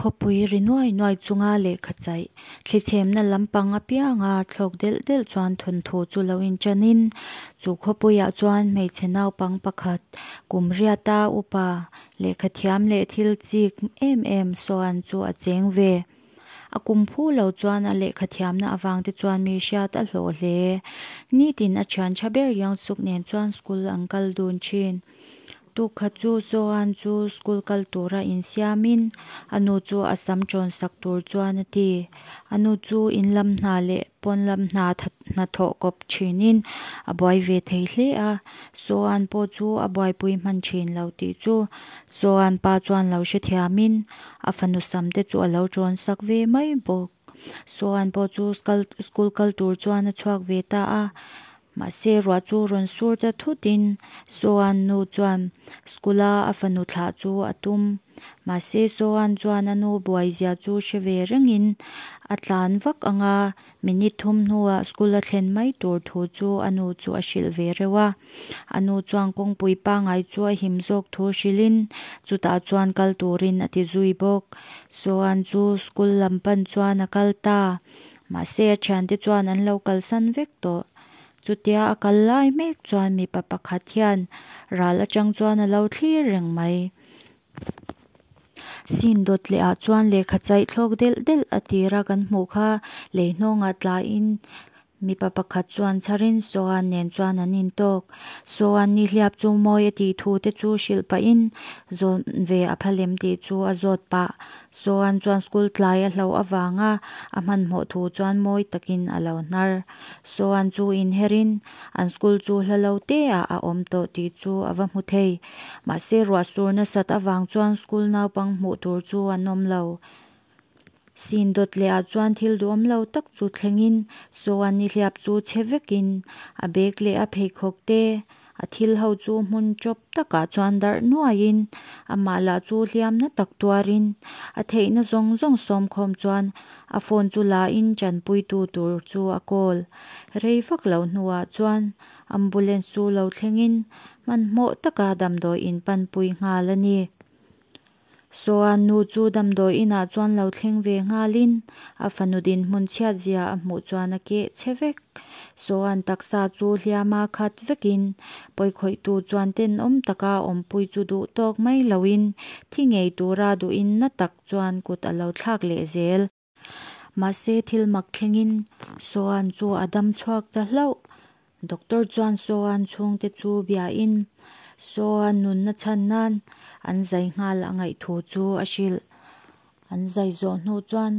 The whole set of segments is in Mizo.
Khawpui ri nuai nuai chunga lehkha chaih thlichhemna lampang apianga thlawk delh delh chuan thawnthu chu lo inṭanin chu khawpuiah chuan hmeichhe naupang pakhat kum riata upa lehkha thiam leh thil chik em em sawn chu a cheng ve. A kum phu lo chuan a lehkha thiamna avang te chuan mi hriat a hlawh hle. Nitin a thian tha ber Youngsuk nen chuan school an kal dun thin. Tuk khat chu Sohan chu school kal tura insiamin a nu chu a sam tawn sak tur chuan a ti. A nu chu in lam hna leh pawn lam hna hnathawh kawp thinin a buai ve thei hle a. Sohan pawh chu a buaipui hman thin lo tih chu Sohan pa chuan lo hrethiamin a fanu sam te chu a lo tawn sak ve mai bawk. Sohan pawh chu school kal tur chuan a chhuak ve ta a. Mahse ruah chu rawn sur ta thutin Sohan nu chuan school a a fanu thlah chu a tum. Mahse Sohan chuan a nu buai zia chu hre ve rengin a tlan vak anga minute thum hnuah school a thlen mai tur thu chu a nu chu a hrilh ve reuh a. A nu chuan kawngpui pangai chu a him zawk thu hrilhin chutah chuan kal turin a ti zui bawk. Sohan chu school lam pan chuan a kal ta. Mahse a thiante chuan an lo kalsan vek tawh. Chutia a kal lai mek chuan mipa pakhat hian ral atang chuan a lo thlir reng mai. Scene dawt leh ah chuan lehkha chaih thlawk delh delh a tira kan hmuh kha lei hnawngah tlaiin mipa pakhat chuan chharin Sohan nen chuan an intawk. Sohan nihliap chu mawi a tih thu te chu hrilh pahin zawn ve a phalem tih chu a zawt pah. Sohan chuan school tlai a hlauh avanga a hmanhmawh thu chuan mawi takin a lo hnar. Sohan chu inherin an school chu hla lo te ah a awm tawh tih chu a va hmu thei. Mahse ruah sur nasat avang chuan school naupang hmuh tur chu an awm lo. Scene dawt leh ah chuan thil duhawm lo tak chu thlengin Sohan nihliap chu chhe vekin a bag leh a pheikhawk te A thil ho chu hmun tawp takah chuan darh nuaiin amah lah chu hliamna tak tuarin a theihna zawng zawng sawmkhawm chuan a phone chu lain tanpuitu tur chu a call. Rei vak lo hnuah chuan ambulance chu lo thlengin hmanhmawh taka damdawi in panpui nghal a ni. Soa nu chu damdawi inah chuan lo thleng ve nghalin a fanu dinhmun chhiat zia a hmuh chuan a keh che vek. Soa'n taksa chu hliama khat vekin pawikhawihtu chuan tenawm taka awmpui chu duh tawk mai loin thi ngei tura duhin na tak chuan kut a lo thlak leh zel. Mahse thil mak thlengin Soan chu a dam chhuak ta hlauh. Doctor chuan Soan chhungte chu biain Soan nunna chhan nan an zai nghal a ngaih thu chu a hrilh. An zai zawh hnu chuan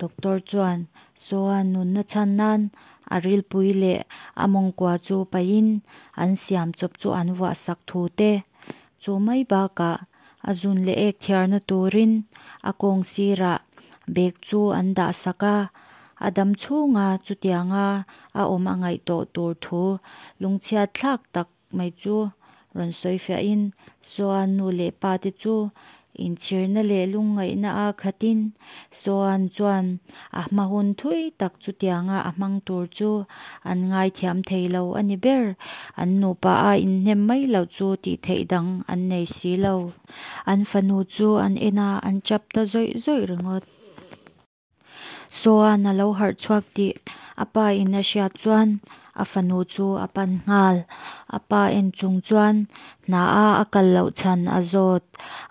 doctor chuan Soan nunna chhan nan a rilpui leh a mawngkua chu paihin an siam chawp chu an vuah sak thu te chu mai bakah A zun leh ek thiarna turin a kawng sirah bag chu an dah sak a, a dam chhunga chutianga a awm a ngaih tawh tur thu lungchhiat thlak tak mai chu rawn sawi fiahin Soan nu leh pa te chu inchhirna leh lungngaihna a khatin Soan chuan a hma hun thui tak chutianga a hmang tur chu an ngaithiam thei lo a ni ber. An nupa a inhnem mai loh chu tih theih dang an nei si lo. An fanu chu an en a, an chap ta zawih zawih ringawt. Soan a lo harh chhuak tih a pa in a hriat chuan a fanu chu a pan nghal. A pa en chung chuan hna a a kal loh chhan a zawt.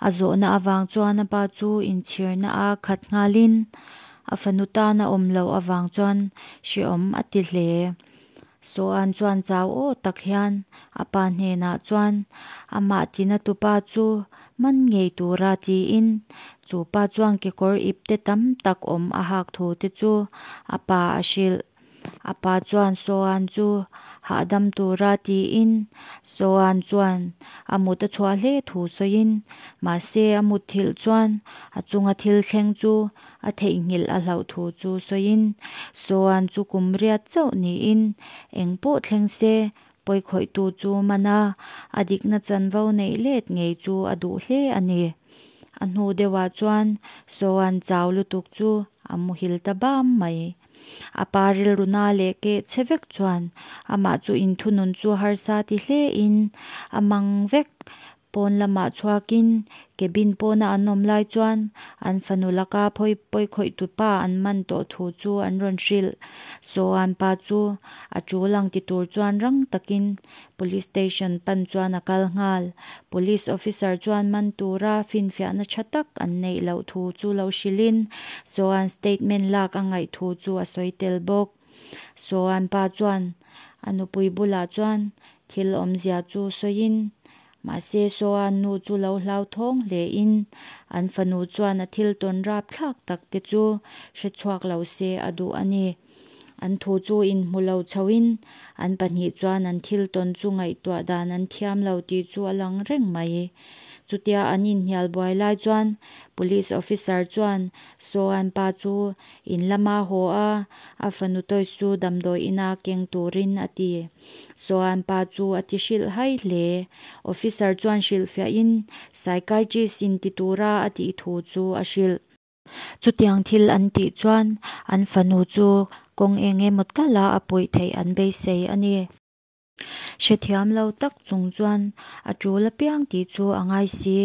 A zawhna avang chuan a pa chu inchhirna a khat nghalin a fanu tan a awm loh avang chuan hrehawm a ti hle. Soan chuan chau aw tak hian a pa hnenah chuan amah tina tupa chu man ngei tura tiin chu pa chuan kekawr ipte tam tak awm a hak thu te chu a pa a hrilh. A pa chuan Soan chu hahdam tura tiin Soan chuan a mut a chhuah hle thu sawiin mahse a mutthilh chuan a chunga thil thleng chu a theihnghilh a hlauh thu chu sawiin Soan chu kum riat chauh niin eng pawh thleng se pawikhawihtu chu man a, a dikna chanvo neih let ngei chu a duh hle a ni. A hnu deuhah chuan Soan chau lutuk chu a muhil ta bam mai. A pa rilru na leh keh che vek chuan amah chu inthunun chu harsa ti hlein a mang vek. Pawn lamah chhuakin cabin pawna an awm lai chuan an fanu laka phawi pawi khawih tu pa an man tawh thu chu an rawn hrilh. Saw an pa chu a tul ang ti tur chuan rang takin police station pan chuan a kal nghal. Police officer chuan man tura finfiahna tha tak an neih loh thu chu lo hrilhin Saw an statement lak a ngaih thu chu a sawi tel bawk. Saw an pa chuan a nupui bulah chuan thil awmzia chu sawiin mahse Saw an nu chu lo hlauthawng hlein an fanu chuan a thil tawn rapthlak tak te chu hrechhuak lo se a duh a ni. An thu chu inhmu lo chhoin an pahnih chuan an thil tawn chu ngaihtuah dan an thiam lo tih chu a lang reng mai. Chutia an inhnial buai lai chuan Police officer chuan Saw an pa chu in lama haw a, a fanu toys chu damdawi ina keng turin a ti. Saw an pa chu a ti hrilh hai hle. Officer chuan hrilhfiahin psychiatrist in ti tura a tih thu chu a hrilh. Chutiang thil an tih chuan an fanu chu kawng eng emaw tala a puih theih an beisei a ni. Hrethiam lo tak chung chuan a tul apiang tih chu a ngai si.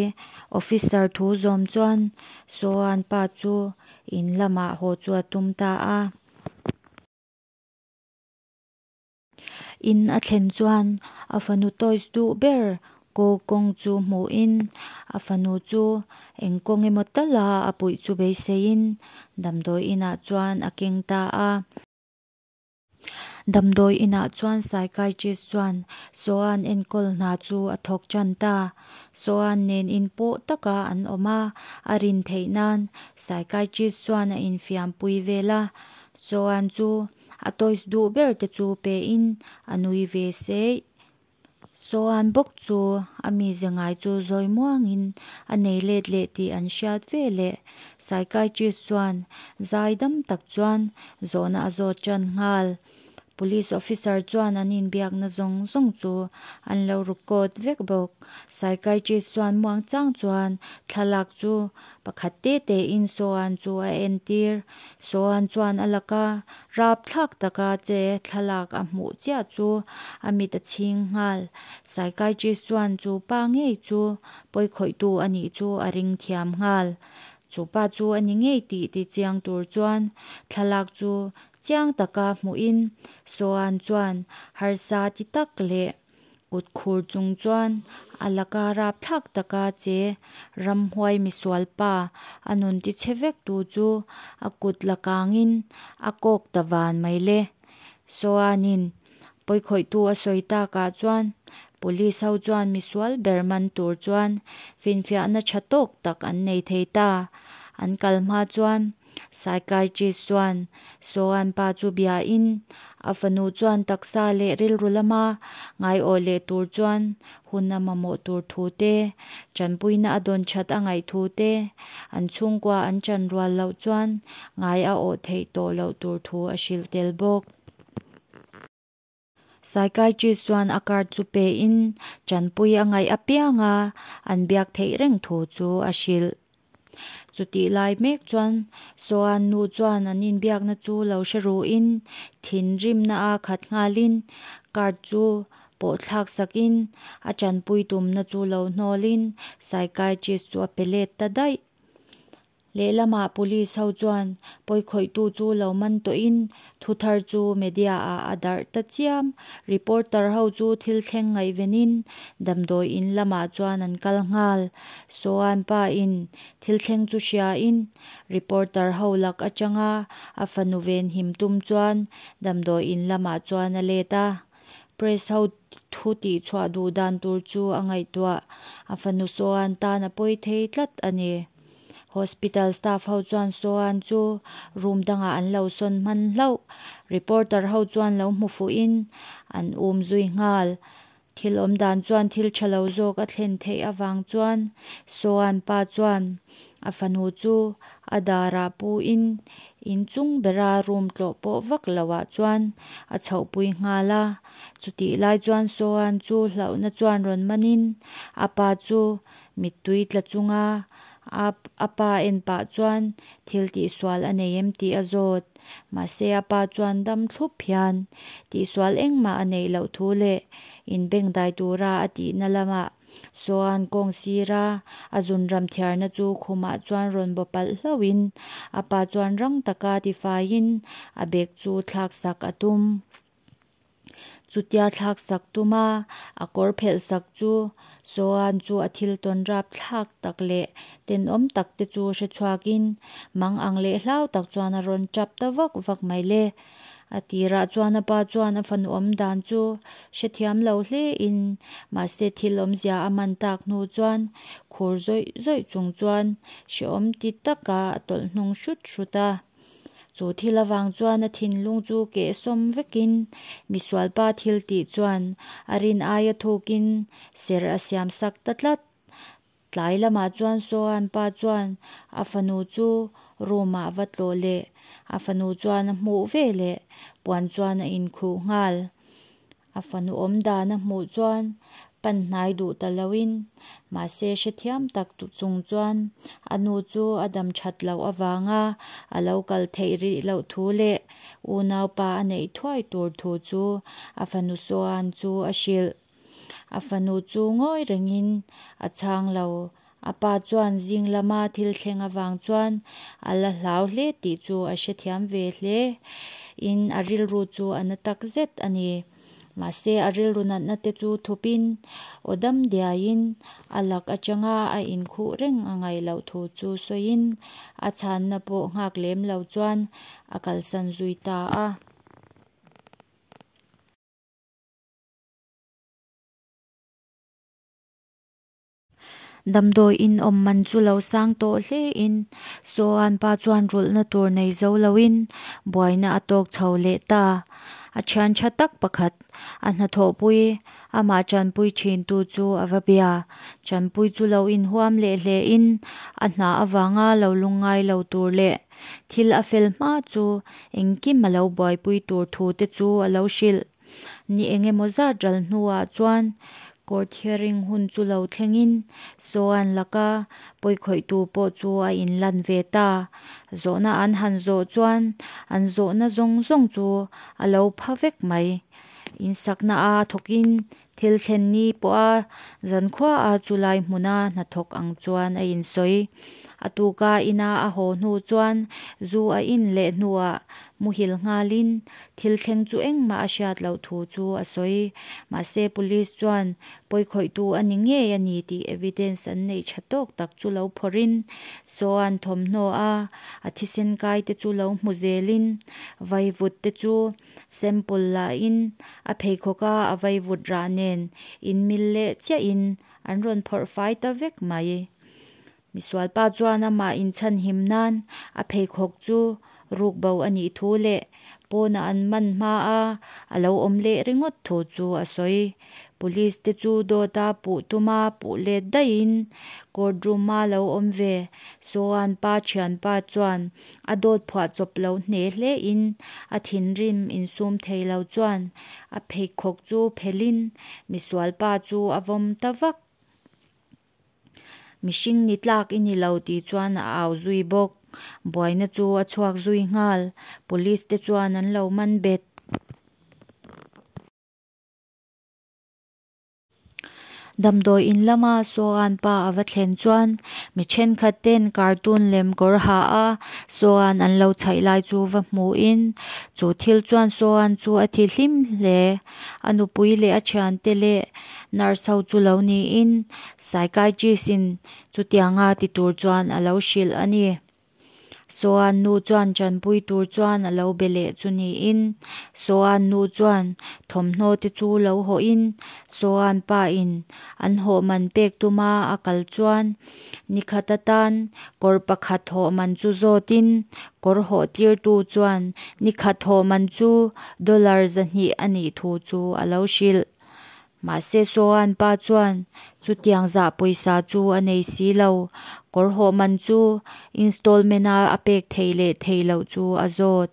Officer thu zawm chuan Saw-an pa chu in lamah haw chu a tum ta a. In a thlen chuan a fanu toys duh ber Ko kawng chu hmuhin a fanu chu eng kawng emaw tala a puih chu beiseiin damdawi inah chuan a keng ta a. Damdawi inah chuan psychiatrist chuan Saw-an enkawl hna chu a thawk tan ta. Saw-an nen inpawh taka an awm a, a rin theih nan psychiatrist chuan a infiampui vel a. Saw-an chu a toys duh ber te chu pein a nui ve seih. Saw-an bawk chu a mize ngai chu zawi muangin a nei let leh tih an hriat ve leh psychiatrist chuan zai dam tak chuan zawhna a zawt tan nghal. Police officer chuan an inbiakna zawng zawng chu an lo record vek bawk. Psychiatrist chuan muangchang chuan thlalak chu pakhat te tein Saw-an chu a entir. Saw-an chuan a laka rapthlak taka che thlalak a hmuh chiah chu a mit a chhing nghal. Psychiatrist chuan chu pa ngei chu pawikhawihtu a nih chu a ring thiam nghal. Chu pa chu a ni ngei tih ti chiang tur chuan thlalak chu chiang taka hmuhin Saw-an chuan harsa ti tak leh kut khur chung chuan a laka rapthlak taka che ramhuai misual pa a nun ti chhe vek tu chu a kut la kangin a kawk ta van mai le. Saw-anin pawikhawihtu a sawi takah chuan Police ho chuan misual ber man tur chuan finfiahna tha tawk tak an nei thei ta. An kal hma chuan psychiatrist chuan Saw-an pa chu biain a fanu chuan taksa leh rilru lama ngaiawh leh tur chuan hun a mamawh tur thu te, tanpuina a dawn that a ngaih thu te, an chhungkua an chan rual loh chuan ngai a awh theih tawh loh tur thu a hrilh tel bawk. Psychiatrist chuan a card chu pe in tanpui a ngaih apianga an biak theih reng thu chu a hrilh. Chutih lai mek chuan Saw-an nu chuan an inbiakna chu lo hre ruhin thinrimna a khat nghalin card chu pawh thlak sakin a tanpui tumna chu lo hnawlin psychiatrist chu a pe let ta daih. Lehlamah police ho chuan pawikhawihtu chu lo man tawhin thu thar chu media ah a darh ta chiam. Reporter ho chu thil thleng ngaihvenin damdawi in lamah chuan an kal nghal. Saw-an pa in thil thleng chu hriain reporter ho lak atanga a fanu venhim tum chuan damdawi in lamah chuan a let a. Press ho thu tihchhuah duh dan tur chu a ngaihtuah. A fanu Saw-an tan a pawi thei tlat a ni. Hospital staff ho chuan Saw-an chu room dangah an lo sawn hman hlauh. Reporter ho chuan lo hmu fuhin an um zui nghal. Thil awm dan chuan thil tha lo zawk a thlen theih avang chuan Saw-an pa chuan a fanu chu a darah puin inchung bera room tlawh pawh vak loah chuan a chhohpui nghal a. Chutih lai chuan Saw-an chu hlauhna chuan rawn manin a pa chu mittui tla chunga a a pa en pah chuan thil tihsual a nei em tih a zawt. Mahse a pa chuan dam thlup hian tihsual engmah a neih loh thu leh inbengdai tura a tihna lamah Sawn kawng sira a zunram thiarna chu khumah chuan rawn baw palh hlauhin a pa chuan rang taka tifaiin a bag chu thlak sak a tum. Chutia thlak sak tuma a kawr phelh sak chu Sawn chu a thil tawn rap thlak tak leh tenawm tak te chu hre chhuakin mang ang leh hlau tak chuan a rawn tap ta vak vak mai le. A tirah chuan a pa chuan a fanu awm dan chu hrethiam lo hlein mahse thil awmzia a man tak hnu chuan khur zawih zawih chung chuan hrehawm ti taka a tawlh hnung hrut hrut a. Chu thil avang chuan a thinlung chu kehsawm vekin misualpa thil tih chuan a rin aia thukin ser a siam sak ta tlat. Tlai lamah chuan Sohan pa chuan a fanu chu room ah va tlawh leh a fanu chuan a hmuh ve leh puan chuan a inkhuh nghal. A fanu awm dan a hmuh chuan pan hnai duh ta loin mahse hrethiam tak chung chuan a nu chu a dam that loh avanga a lo kal theih rih loh thu leh unaupa a neih thuai tur thu chu a fanu Sohan chu a hrilh. A fanu chu ngawi rengin a chhang lo. A pa chuan zing lama thil thleng avang chuan a la hlau hle tih chu a hrethiam ve hle in a rilru chu a na tak zet a ni. Mahse a rilru natna te chu thupin aw dam diaiin a lak atanga a inkhuh reng a ngaih loh thu chu sawiin a chhanna pawh nghak lem lo chuan a kalsan zui ta a. Damdawi in awm man chu lo sang tawh hle in Saw-an pa chuan rulhna tur nei zo loin buaina a tawk chho leh ta. A thian tha tak pakhat a hnathawhpui amah tanpui thin tu chu a va bia. Tanpui chu lo inhuam leh hle in a hna avanga lo lungngai lo tur leh thil a fel hma chu engkim a lo buaipui tur thu te chu a lo hrilh. Ni eng emaw zat ral hnuah chuan court hearing hun chu lo thlengin Saw-an laka pawikhawihtu pawh chu a inlan ve ta. Zawhna an han zawh chuan an zawhna zawng zawng chu a lo pha vek mai. Insakna a thawkin thil thlen ni pawha zankhua a chulai hmuna hnathawk ang chuan a insawi. A tuka ina a haw hnu chuan zu a in leh hnuah muhil nghalin thil thleng chu engmah a hriat loh thu chu a sawi. Mahse police chuan pawikhawihtu a ni ngei a ni tih evidence an neih tha tawk tak chu lo phawrhin Saw-an thawmhnaw a a thisen kai te chu lo hmu zelin vaivut te chu sample lahin a pheikhawka a vaivut rah nen inmil leh chiahin an rawn phawrh fai ta vek mai. Misualpa chuan amah inchhanhim nan a pheikhawk chu ruk bo a nih thu leh pawnah an man hma a, a lo awm leh ringawt thu chu a sawi. Police te chu dawta puh tuma puh let daihin court room a lo awm ve. Saw-an pa thianpa chuan a dawt phuah chawp lo hne hlein a thinrim insum thei lo chuan a pheikhawk chu phelhin misualpa chu a vawm ta vak. Mihring ni tlak i ni lo tih chuan a au zui bawk. Buaina chu a chhuak zui nghal. Police te chuan an lo man bet. Damdawi in lama Saw-an pa a va thlen chuan mi thenkhat ten cartoon lem kawr ha a Saw-an an lo chhaih lai chu va hmuhin chu thil chuan Saw-an chu a thi hlim hle. A nupui leh a thiante leh Nurse ho chu lo niin psychiatrist in chutianga ti tur chuan a lo hrilh a ni. Saw-an nu chuan tanpui tur chuan a lo be leh chu niin Saw-an nu chuan thawmhnaw te chu lo hawhin Saw-an pa in an hawh man pek tuma a kal chuan nikhat atan kawr pakhat hawh man chu zawtin kawr hawh tirtu chuan nikhat hawh man chu dollar 200 a nih thu chu a lo hrilh. Mahse Saw-an pa chuan chutiang zah pawisa chu a nei si lo, kawr hawh man chu installment a a pek theih leh theih loh chu a zawt.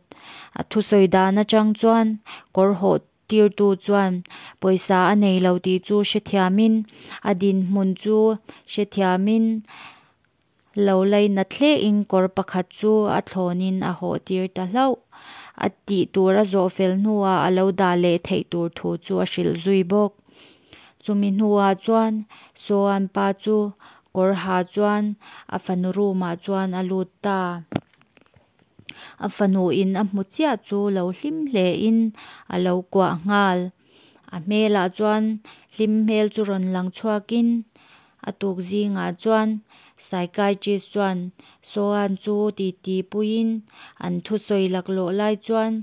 A thusawi dan atang chuan kawr hawh tirtu chuan pawisa a nei lo tih chu hrethiamin a dinhmun chu hrethiamin Lo lainat hlein kawr pakhat chu a thlawnin a hawh tir ta hlauh. A tih tur a zawh fel hnuah a lo dah leh theih tur thu chu a hrilh zui bawk. Chumi hnuah chuan Soan pa chu kawr ha chuan a fanu room ah chuan a lut ta. A fanu in a hmu chiah chu lo hlim hle in a lo kuah nghal. A hmelah chuan hlim hmel chu rawn lang chhuak in a tuk zingah chuan psychiatrist chuan Soan chu titi puiin an thusawi laklawh lai chuan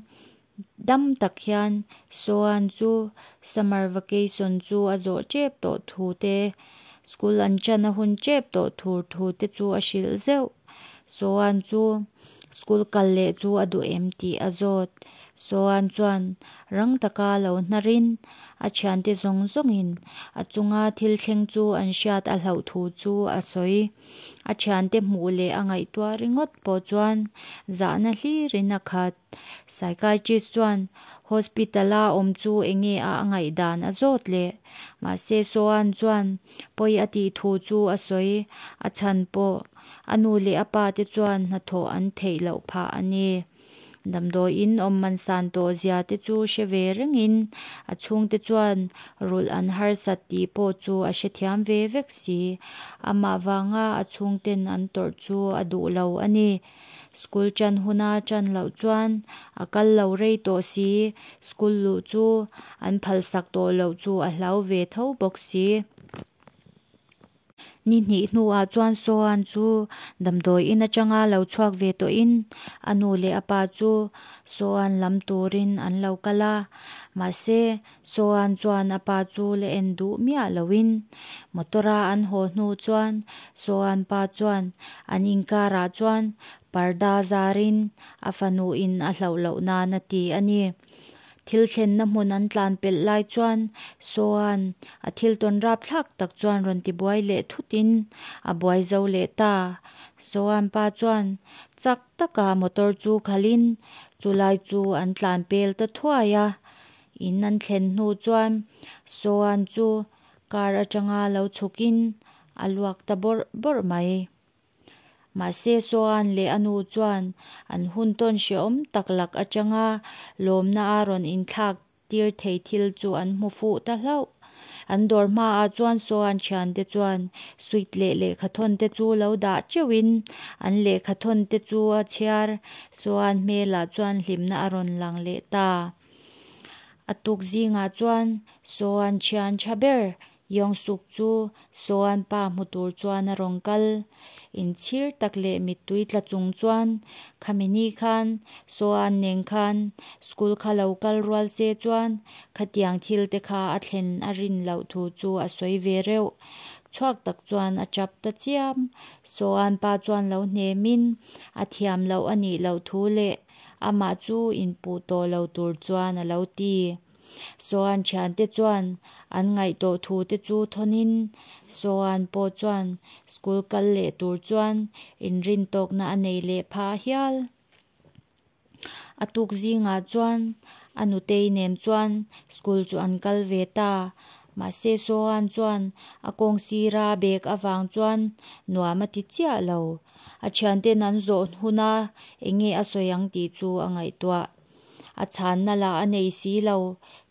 dam tak hian Soan chu summer vacation chu a zawh tep tawh thu te, school an ṭan a hun tep tawh tur thu te chu a hrilh zeuh. Soan chu school kal leh chu a duh em tih a zawt. Soan chuan rang taka lo hnarin a thiante zawng zawngin a chunga thil thleng chu an hriat a hlauh thu chu a sawi. A thiante hmuh leh a ngaihtuah ringawt pawh chuan zahna hlirin a khat. Psychiatrist chuan hospital-a awm chu enge a a ngaihdan a zawt leh. Mahse Soan chuan pawi a tih thu chu a sawi. A chhan pawh a nu leh a pa te chuan hnathawh an theih loh phah a ni. Damdawiin awm man san tawh zia te chu hre ve rengin a chhungte chuan rulh an harsat tih pawh chu a hrethiam ve vek si. Amah vanga a chhungten an tawrh chu a duh lo a ni. School ṭan huna ṭan loh chuan a kal lo rei tawh si, school luh chu an phalsak tawh loh chu a hlau ve tho bawk si. Ni hnih hnuah chuan Sohan chu damdawi in atanga lo chhuak ve tawhin a nu leh a pa chu Sohan lam turin an lo kal a. Mahse, Sohan chuan a pa chu la en duh miah loin motor-a an haw hnu chuan Sohan pa chuan an inkarah chuan parda zarin a fanuin a hlauh loh nan a ti a ni. Thil thlenna hmun an tlan pelh lai chuan Sohan a thil tawn rapthlak tak chuan rawn ti buai leh thutin a buai zo leh ta. Sohan pa chuan chak taka motor chu khalhin chulai chu an tlan pel ta thuai a. In an thlen hnu chuan Sohan chu car atanga lo chhukin a luak ta bawrh bawrh mai. Mahse Sohan leh a nu chuan an hun tawn hrehawm tak lak atanga lawmna a rawn inthlak tir thei thil chu an hmu fuh ta hlauh. An dawr hmaah chuan Sohan thiante chuan sweet leh lehkhathawn te chu lo dah teuhin an lehkhathawn te chu a chhiar. Sohan hmelah chuan hlimna a rawn lang leh ta. A tuk zingah chuan Sohan thian tha ber Yongsuk chu Sohan pa hmu tur chuan a rawn kal. Inchhir tak leh mittui tla chung chuan khami ni khan Sohan nen khan school kha lo kal rual se chuan khatiang thil te kha a thlen a rin loh thu chu a sawi ve reuh. Chhuak tak chuan a tap ta chiam. Sohan pa chuan lo hnemin a thiam loh a nih loh thu leh amah chu inpuh tawh lo tur chuan a lo ti. Sohan thiante chuan an ngaih tawh thu te chu thawnin Sohan pawh chuan school kal leh tur chuan inrintawkna a nei leh phah hial. A tuk zingah chuan a nutei nen chuan school chu an kal ve ta. Mahse Sohan chuan a kawng sira bag avang chuan nuam a ti chiah lo. A thianten an zawh huna enge a sawi ang tih chu a ngaihtuah. A chhanna lah a nei si lo.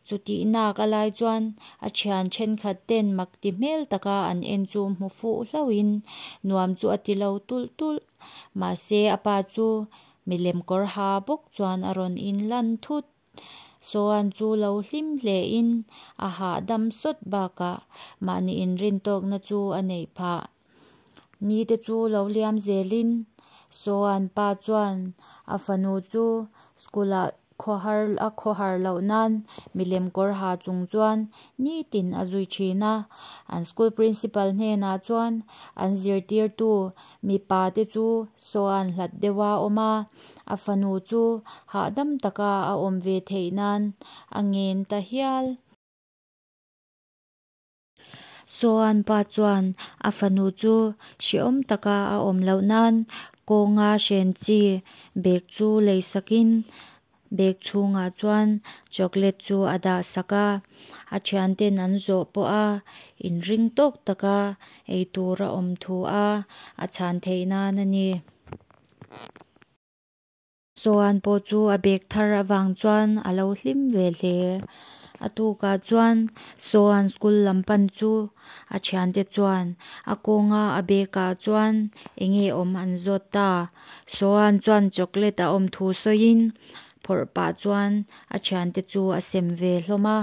Chutih nak a lai chuan a thian thenkhat ten mak ti hmel taka an en chu hmu fuh hlauhin nuam chu a ti lo tulh tulh. Mahse a pa chu milem kawr ha bawk chuan a rawn inlan thut. Sohan chu lo hlim hlein a hahdam sawt bakah mahni inrintawkna chu a neih phah. Ni te chu lo liam zelin Sohan pa chuan a fanu chu school-ah khawhar a khawhar loh nan milem kawr ha chung chuan nitin a zui thin a. An school principal hnenah chuan an zirtirtu mipa te chu Sohan hlat deuh a awm a, a fanu chu hahdam taka a awm ve theih nan a ngen ta hial. Sohan pa chuan a fanu chu hrehawm taka a awm loh nan kawnga hren chi bag chu lei sakin bag chhungah chuan chocolate chu a dah sak a, a thianten an zawh pawh a inring tawk taka eitur a awm thu a a chhan theih nan a ni. Sohan pawh chu a bag thar avang chuan a lo hlim ve hle. A tukah chuan Sohan school lam pan chu a thiante chuan a kawnga a bag ah chuan enge awm an zawt ta. Sohan chuan chocolate a awm thu sawiin phawrh pah chuan a thiante chu a sem ve hlawm a.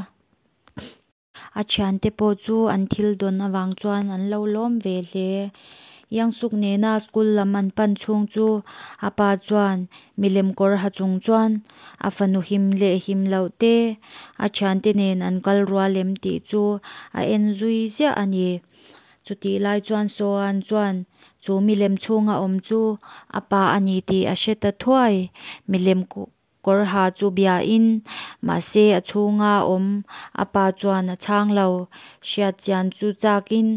A thiante pawh chu an thil dawn avang chuan an lo lawm ve hle. Youngsuk nena school lam an pan chhung chu a pa chuan milem kawr ha chung chuan a fanu him leh him loh te a thiante nen an kal rual em tih chu a en zui ziah a ni. Chutih lai chuan Sohan chuan chu milem chhunga awm chu a pa a ni tih a hre ta thuai. Milem kawr ha chu biain mahse a chhunga awm a pa chuan a chhang lo. Hriat chian chu chakin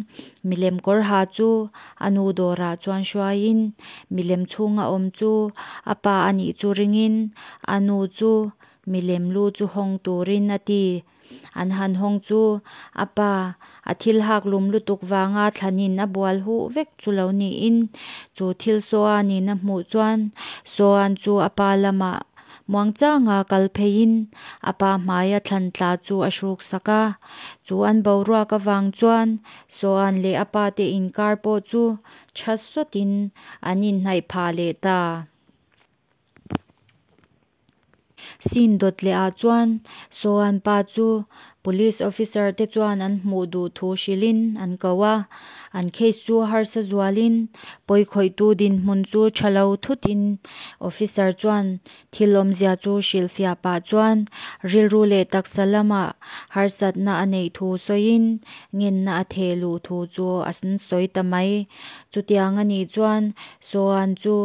milem kawr ha chu a nu dawrah chuan hruaiin milem chhunga awm chu a pa a nih chu ringin a nu chu milem lu chu hawng turin a ti. An han hawng chu a pa a thil hak lum lutuk vanga thlanin a bual huh vek chu lo niin chu thil Sohan-in a hmuh chuan Sohan chu a pa lamah muangchanga kal pheiin a pa hmaia thlan tla chu a hruk sak a. Chu an boruak avang chuan Sohan leh a pa te inkar pawh chu tha sawtin an inhnaih phah leh ta. Scene dawt leh ah chuan Sohan pa chu Police officer te chuan an hmuh duh thu hrilhin an ko a, an case chu harsa zualin pawikhawihtu dinhmun chu tha lo thutin officer chuan thil awmzia chu hrilhfiah pah chuan rilru leh taksa lamah harsatna a neih thu sawiin ngenna a theh luh thu chu a sawi ta mai. Chutiang a nih chuan Sohan chu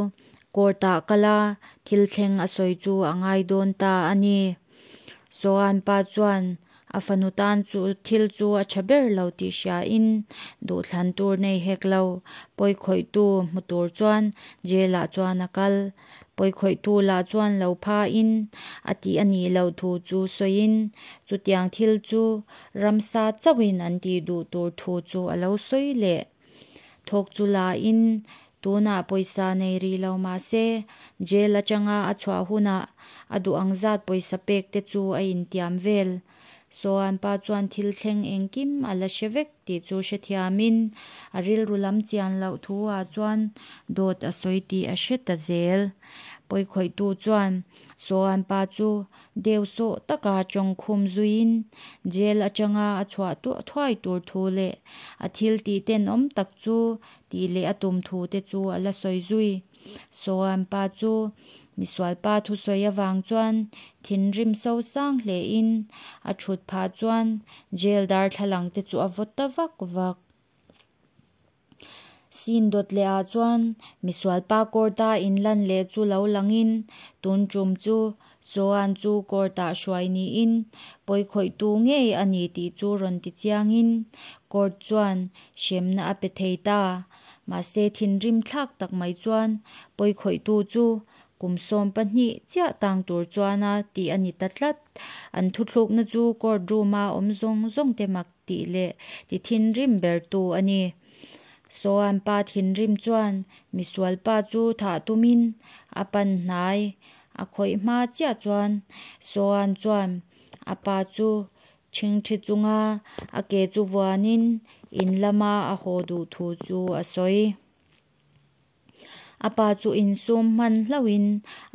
Court ah kal a, thil thleng a sawi chu a ngai dawn ta a ni. Sohan pa chuan a fanu tan chu thil chu a tha ber lo tih hria in duhthlan tur nei hek lo. Pawikhawihtu hmu tur chuan jail ah chuan a kal. Pawikhawihtu lah chuan lo pha in a tih a nih loh thu chu sawi in chutiang thil chu ramsa chauh in an tih duh tur thu chu a lo sawi leh. Thawk chu la in tunah pawisa nei rih lo mah se jail atanga a chhuah hunah a duh ang zat pawisa pek te chu a intiam vel. Sohan pa chuan thil thleng engkim a la hre vek tih chu hrethiamin a rilru lam chian loh thu ah chuan dawt a sawi tih a hre ta zel. Pawikhawihtu chuan Sohan pa chu Deu sawh taka tawngkhum zuiin jail atanga a chhuah thuai tur thu leh a thil tih tenawm tak chu tih leh a tum thu te chu a la sawi zui. Sohan pa chu misual pa thusawi avang chuan thinrim sosang hlein a thut phah chuan jail darthlalang te chu a vaw ta vak vak. Scene dawt leh ah chuan misual pa court a inlan leh chu lo langin tun tum chu Sohan chu court ah hruai niin pawikhawihtu ngei a ni tih chu rawn ti chiangin court chuan hremna a pe thei ta. Mahse thinrim thlak tak mai chuan pawikhawihtu chu Kum 12 chiah tang tur chuan a tih a ni ta tlat. An thuthlukna chu court room-a awm zawng zawng te mak tih leh ti thinrim bertu a ni. Sohan pa thinrim chuan misual pa chu thah tumin a pan hnai a khawih hma chiah chuan Sohan chuan a pa chu ṭhingṭhi chunga a ke chu vuanin in lama a haw duh thu chu a sawi. A pa chu insum hman hlauhin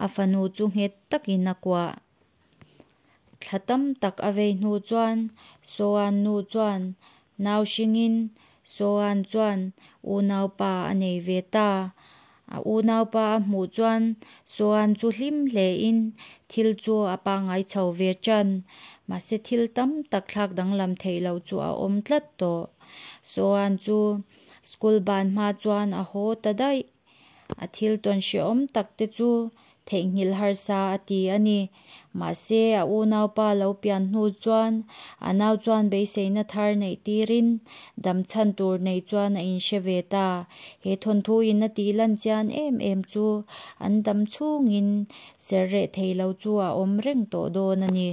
a fanu chu nghet takin a kuah. Thla tam tak a vei hnu chuan Sohan nu chuan nau hringin Sohan chuan unaupa a nei ve ta. A unaupa a hmuh chuan Sohan chu hlim hlein thil chu a pangngai chho ve tan. Mahse thil tam tak thlak danglam theih loh chu a awm tlat tawh. Sohan chu School ban hma chuan a haw ta daih. A thil tawn hrehawm tak te chu theihnghilh harsa a ti a ni. Mahse, a unaupa lo pian hnu chuan a nau chuan beiseina thar neih tirin dam chhan tur nei chuan a inhre ve ta. He thawnthu in a tih lan chian em em chu an dam chhungin ser reh thei lo chu a awm reng tawh dawn a ni.